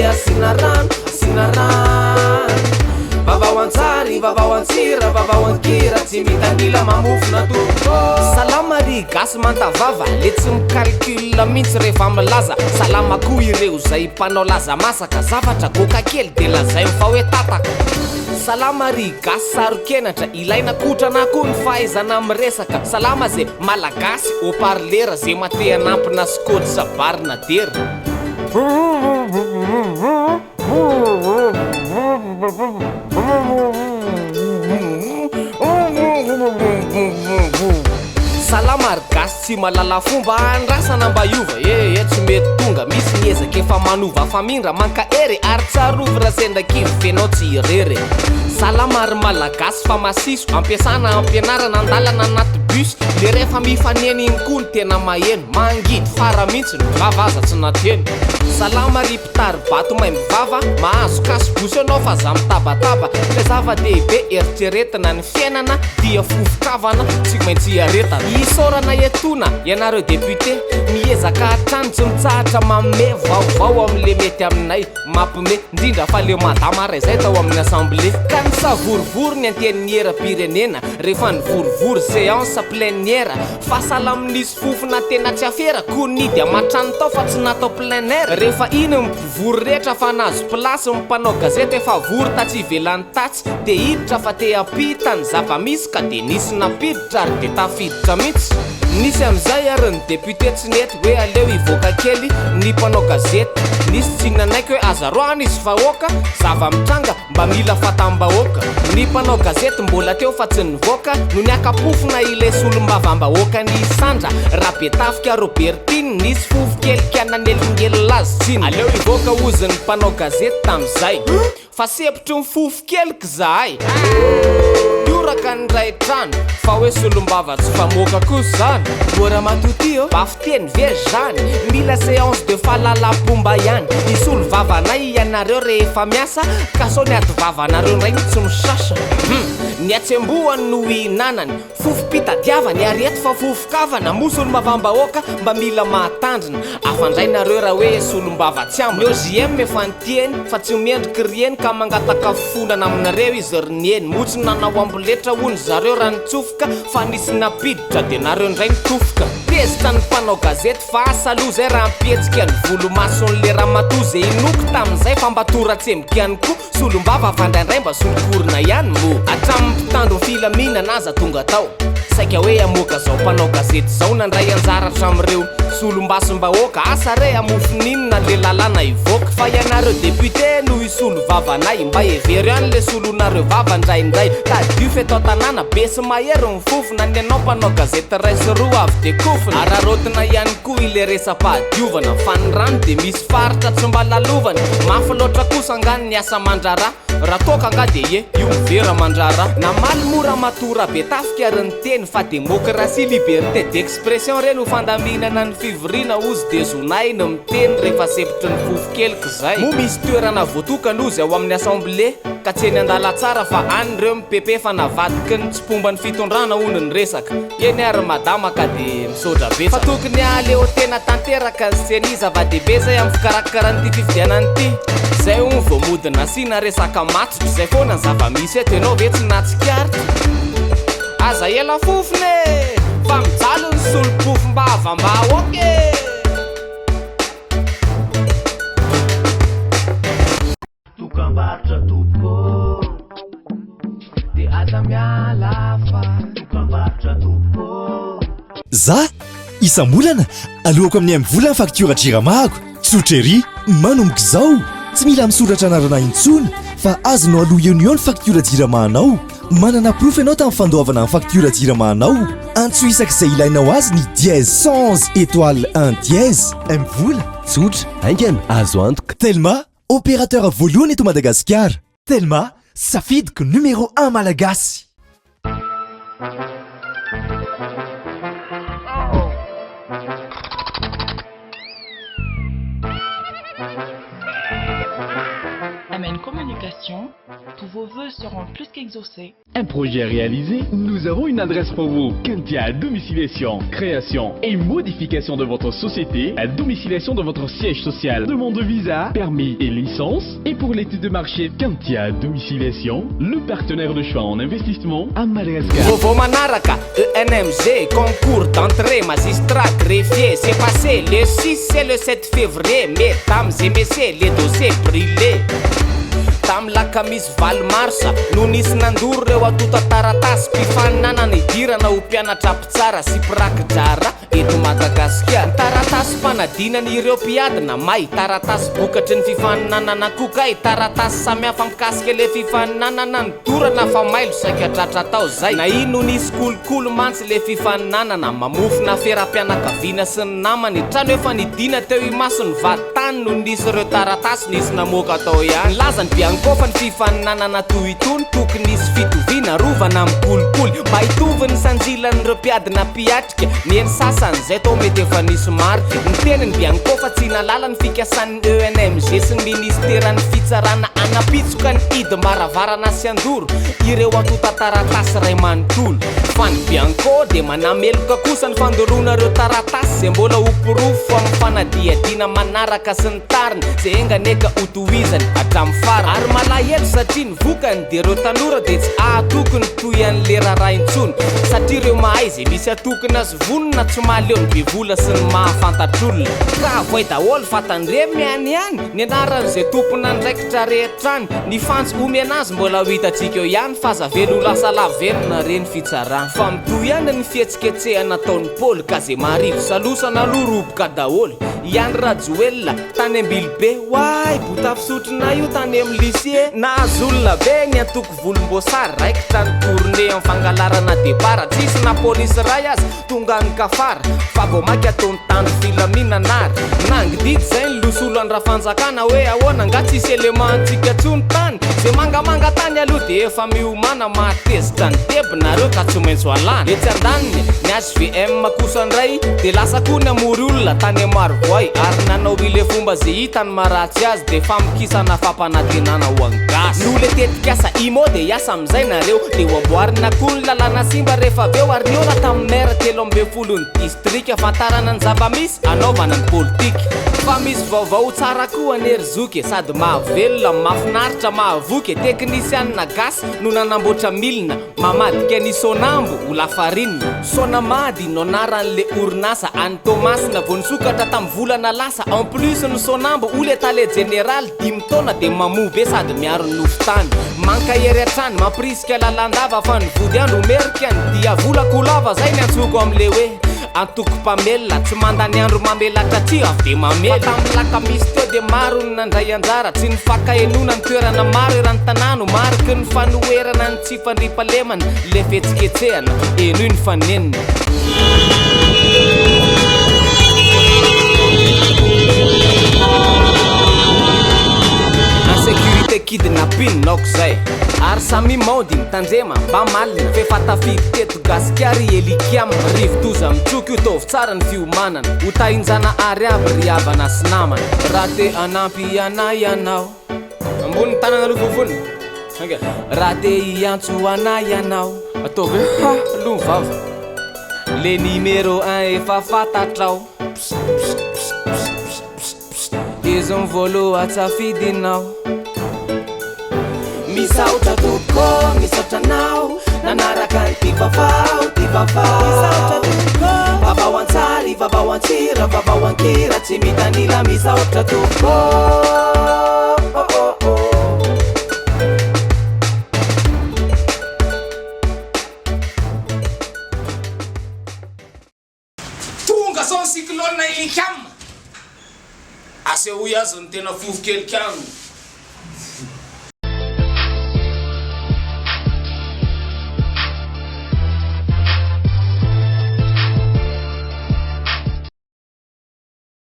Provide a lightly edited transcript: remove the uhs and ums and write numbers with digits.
de asiana rano, asiana rano. Vavao an-tsary, vavao an-tsira, vavao an-kira, tsy mitanila mamofona tompoko. Salama ry gasy manta vava, le tsy mi-calcul mintsy rehefa milaza. Salama koa ireo zay mpanao laza masaka, zavatra goaka kely de lazainy fa hoe tataka. Salama ry gasy saro-kenatra, ilaina kotrana koa ny fahaizana miresaka. Salama ze malagasy haut parleur, ze mate hanampina scotch barina dera. Salama ry gasy tsy mahalala fomba andrasana mba hiova eh eh tsy mety tonga misy ny ezaka efa manova famindra mankahery ary tsarovy raha sendra kivy f'enao tsy irery Salama ry malagasy fa masiso ampiasana ampianarana andalana anaty bus le refa mifanena iny koa no tena maheno mangidy fara mintsy ny vava aza tsy nateny Salama ry Mpitari-bato maimbo vava, mahazo cache bouche ianao fa za mitabataba, ilay zava-dehibe eritreretina ny fiainana dia fofon-kavana tsy maintsy iaretana. Isaorana etoana ianareo député, miezaka hatrany tsy mitsahatra manome vaovao amin'le mety aminay, mapme, ndrindra fa le madama raizay tao amin'ny assemblée. Ka nisavorovoro ny antenimieram-pirenena rehefa nivorivory séance plénière, Fa salam nisy fofona tena tsy afera ko nidy aman-trano tao fa tsy natao plein air Rehefa iny ny mpivory rehetra fa nahazo place ny mpanao gazety efa vory tatsy ivelany tatsy te hiditra fa te hampita ny zava-misy ka de nisy nampiditra ary de tafiditra mihitsy Nisy amin'izay ary ny député tsy nety hoe aleo hivoaka kely ny mpanao gazety Nisy tsy nanaiky hoe aza roahana izy fa oka zava-mitranga Mba mila fatam-bahoaka. Ny mpanao gazety mbola teo fa tsy nivoaka no niaka-pofona ilay solombavambahoaka ny Sandra Rabetafika Robertine nisy fofo kelika nanelingelina azy tsiny. Aleo hivoaka hozy ny mpanao gazety tamin'izay fa sempotry ny fofo kelika izahay. Nioraka ny iray trano fa hoe solombava tsy famoaka kosa izany. Ô ramatoa ty ô! Mba fiteny ve zany? Mila séance de fahalalam-pomba ihany. Hisolo vava anay ianareo rehefa miasa ka sao ny ady vavanareo indray no tsy misasa. Hum! Ny hatsembohany no ihinanany, fofom-pitadiavany ary eto fa fofon-kavana. Moa solombavambahoaka mba mila mahatandrina. Hafa indray nareo raha hoe solombava tsy ambina. Ny OJM efa niteny fa tsy mendrika ry eny ka mangataka fifonana aminareo izy ry neny. Moa tsy nanao amboletra hono zareo raha nitsofoka fa nisy nampiditra dia nareo indray nitofoka. Tezitra ny mpanao gazety fa asa aloha zay raha hampihetsika ny volomason'le ramatoa ze inoako tamin'izay fa mba toratsemboka ihany koa solombava fa ndraindray mba solokorina ihany moa. Hatramin'ny mpitandro ny filaminana aza tonga tao saika hoe hamoaka zao mpanao gazety zao nandray anjara hatramin'ireo solombasom-bahoaka asa re hamofoninona le lalàna hivoaka fa ianareo député no hisolo vavanay mba hevero ihany le solonareo vava ndraindray tadidio f'eto an-tanàna be sy mahery ny fofona ny anao mpanao gazety iray sy roa avy de kofona araraotina ihany koa ilay resa-pahadiovana fa ny rano de misy faritra tsy mba lalovana mafy loatra kosa angaha ny asa aman-draharaha raha toaka angaha de ie io vera aman-draharaha namaly moa ramatoa Rabetafika ary niteny fa demokrasia liberté d'expression re no fandaminana ny fivoriana ozy de zonay ny miteny rehefa sempotry ny fofo-keloka izay moa misy toerana voatokana ozy ao amin'ny assemblée ka tsy eny andalatsara fa any reo mipepe fa navadiky ny tsy mpomba ny fitondrana hono ny resaka. Eny ary madama ka de misaotra betsaka. Fa tokony hahaleo tena tanteraka ny ceni, zava-dehibe zay amin'ny fikarakarana ity fifidianana ity. Zay hono vao mody nasiana resaka matotra, zay foana ny zava-misy eto, ianao ve tsy nahatsikaritra? Aza ela fofona e! Fa mijaly ny solom-pofom-bavam-bahoaka e! Dokambarotra tompoko ô. Dia aza miala fa. Dokambarotra tompoko ô. Za, isam-bolana, aloako amin'ny MVola ny faktiora Jirama-ko. Tsotra ery, manomboka izao, tsy mila misoratra anarana intsony fa azonao aloa eo no eo ny faktiora Jirama anao. Manana porofo ianao tamin'ny fandoavana ny faktiora Jirama anao. Antsoy isak'izay ilainao azy ny dièse 111 étoile 1 dièse. MVola, Tsotra, haingana, azo antoka. Telma, Opérateur voalohany eto Madagasikara. Telma, safidiko numéro un malagasy. MN Communication. domiciliation, tous vos vœux seront plus qu'exaucés. Un projet réalisé, nous avons une adresse pour vous. Kentia Domiciliation, création et modification de votre société, la domiciliation de votre siège social, demande de visa, permis et licence. Et pour l'étude de marché, Kentia Domiciliation, le partenaire de choix en investissement à Madagascar. Vaovao manaraka, ENMG, concours d'entrée magistrat greffier, c'est passé le 6 et le 7 février, mesdames et messieurs, les dossiers brûlés. Tamin'ny lakamisy valo marsa no nisy nandoro ireo antontan-taratasy mpifaninanana hidirana ho mpianatra mpitsara sy mpiraki-draharaha eto Madagasikara. Ny taratasim-panadinana ireo mpiadina may, taratasy vokatry ny fifaninanana koa kay, taratasy samihafa mikasika ilay fifaninanana nodorana fa mailo saika tratra tao zay. Na ino nisy kolikoly mantsy ilay fifaninanana, mamofona aferam-pianakaviana sy ny namany, trano efa nidina teo imason'ny vadintany no nisy ireo taratasy nisy namoaka tao ihany. Nilaza ny Bianco fa ny fifaninanana toy itony tokony hisy fitoviana arovana amin'ny kolikoly mba hitovy ny sanjilan'ireo mpiadina mpiatrika ny eny sasany izay toa mety efa nisy marika. Niteny ny Bianco fa tsy nahalala ny fikasan'ny ENMG sy ny minisiteran'ny fitsarana hanapitsoka ny hidim-baravarana sy handoro ireo antontan-taratasy iray manontolo. Fa ny Bianco dia manameloka kosa ny fandoroana ireo taratasy izay mbola ho porofo amin'ny fanadihadiana manaraka sy ny tariny izay enga anie ka hotohizany hatramin'ny farany. Ary malahelo satria ny vokany dia ireo tanora dia tsy ahatoky ny tohian'le raharaha intsony satria ireo mahay izay misy atokina sy vonona tsy mahaleo ny be vola sy ny mahafantatr'olona. Ka avoay daholo fa tandremo ihany ihany ny anaran'izay tompon'andraikitra rehetra any, ny fantsy omena azy mbola ho hitantsika eo ihany fa aza avela ho lasa lavenona re ny fitsarana. Fa mitohy ihany ny fihetsiketsehana ataon'i Paoly ka ze marivo salosana aloha roboka daholo. I Andry Rajoelina tany Ambilobe, oay bota fisotronay io tany amin'ny lycée. Nahazo olona be ny antoko volomboasary, raikitra ny tournée amin'ny fangalarana départ, tsisy na polisy iray aza tonga any kafara, fa vao maika ataony tandro filaminana ary nangididy zay ny losolo an'i rafanjakana hoe ahoana nga tsisy élément antsika tsony tany, ze mangamanga tany aloha de efa miomana mahatezitra ny deby nareo ka tsy maintsy ho alana. Etsy andaniny, ny HVM kosa ndray de lasa koa namory olona tany Marovoay ary nanao ile fomba ze hitany maharatsy azy de famokisana fampanantenana ho an'ny gasy. Noho le tetikasa IMO de hiasa amizay nareo de ho amboarina koa ny lalàna simba rehefa avy eo ary nihaona tamin'ny maire 13 ny distrika fantarana ny zava-misy anaovana ny politika. Fa misy vaovao tsara koa anie ry zoky e, sady mahavelona, mahafinaritra, mahavoky e, teknisianina gasy no nanamboatra milina Mamadika ny Sonambo ho lafarinina. Sonamady no anaran'le orinasa any Toamasina vao nisokatra tam volana lasa. En plus ny Sonambo o le tale jeneraly dimy taona de mamoa be sady miaro ny nofon-tany. Mankahery hatrany, mampirisika lalandava fa ny vody andro merika ny diavola ko lava zay ny antsoko amle hoe Antoko mpamelona, tsy mandany andro mamelatra tsy avy dia mamely. Fa tamin'ny lakamisy teo dia maro ny nandray anjara, tsy nifankahenoana ny toerana maro eran'ny tanà no mariky ny fanoherana ny tsy fandriampahalemana, ilay fihetsiketsehana, henoy ny fanenina. Insécurité kidnapping aok'izay ary samia maody mitandrema mba malina f'efa tafiditra eto Gasikara i Elikiam, rivodoza mitsoka io taovy tsara ny fiomanana, ho tahin-janahary aby ry havana sy namana. Raha te hanampy anay ianao. Ambony ny tanana aloha vovony. Sainga. Raha te hiantso anay ianao. Ataovy hoe ha aloha ny vava. Le numéro un efa fantatrao. Izy ny voaloha tsafidinao. Misaotra tompoko, misaotra anao nanaraka an'ity vaovao, ty vaovao. Misaotra tompoko, vaovao an-tsary, vaovao an-tsira, vaovao an-kira, tsy mitanila. Misaotra tompoko. Oh oh oh. Tonga sao ny cyclone Ilikam! Asehoy azy ny tena fofo kelik'agny.